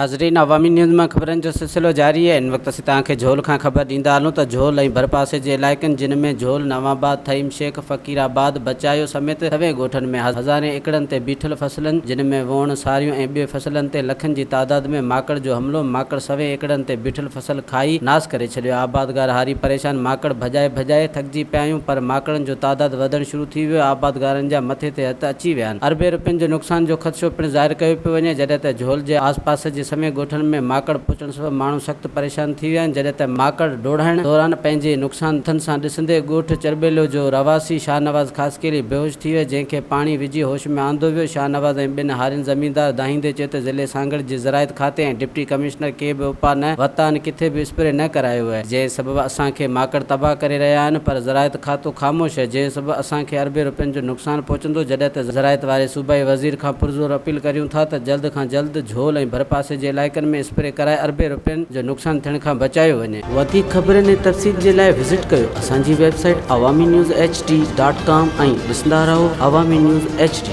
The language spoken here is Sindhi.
ناظرين عوامي نيوز مان خبرن جو سلسلو جاري آهي ان وقت اسين توهان کي جهول کان خبر ڏيندا هلون ته جهول ۽ ڀرپاسي جي علائقن جن ۾ جهول، نوان آباد، ٿهيم شيخ، فقير آباد، بچايو سميت سوين ڳوٺن ۾ هزارين ايڪڙن تي بيٺل فصلن جن ۾ ووڻ، ساريون ۽ ٻين فصلن تي لکن جي تعداد ۾ ماڪڙ جو حملو، ماڪڙ سوين ايڪڙن تي بيٺل فصل کائي ناس ڪري ڇڏيو، آبادگار هاري پريشان، ماڪڙ ڀڄائي ڀڄائي ٿڪجي پيا آهيون پر ماڪڙن جو تعداد وڌڻ شروع ٿي ويو، آبادگارن جا مٿي تي هٿ اچي ويا آهن. اربين رپين جو نقصان جو خدشو پڻ ظاهر ڪيو پيو وڃي، جڏهن ته جهول جي آس پاس جي سوين ڳوٺن ۾ ماڪڙ پهچڻ سبب ماڻهو سخت پريشان ٿي ويا آهن، جڏهن ته ماڪڙ ڊوڙائڻ دوران پنهنجي نقصان هٿن سان ڏسندي ڳوٺ چرٻيلو جو رهواسي شاهنواز خاصخيلي بيهوش ٿي ويو، جنهن کي پاڻي وجهي هوش ۾ آندو ويو، شاهنواز ۽ ٻين هارين زميندار دانهيندي چيو ته ضلعي سانگهڙ جي زراعت کاتي ۽ ڊپٽي ڪمشنر ڪي به اپاء نه ورتا آهن، ڪٿي به اسپري نه ڪرايو ويو آهي، جنهن سبب اسان کي ماڪڙ تباهه ڪري رهيا آهن پر زراعت کاتو خاموش آهي، جنهن سبب اسان کي اربين رپين جو نقصان پهچندو، جڏهن ته زراعت واري صوبائي وزير کان پرزور اپيل ڪريون ٿا ته جلد کان جلد جهول ۽ ڀرپاسي جي علائقن ۾ اسپري ڪرائي اربين رپين جو نقصان ٿيڻ کان بچايو وڃي. وڌيڪ خبرن ۽ تفصيل جي لاء وزٽ ڪيو اسان جي website Awami news H D dot com ۽ ڏسندا رهو عوامي نيوز ايڇ ڊي.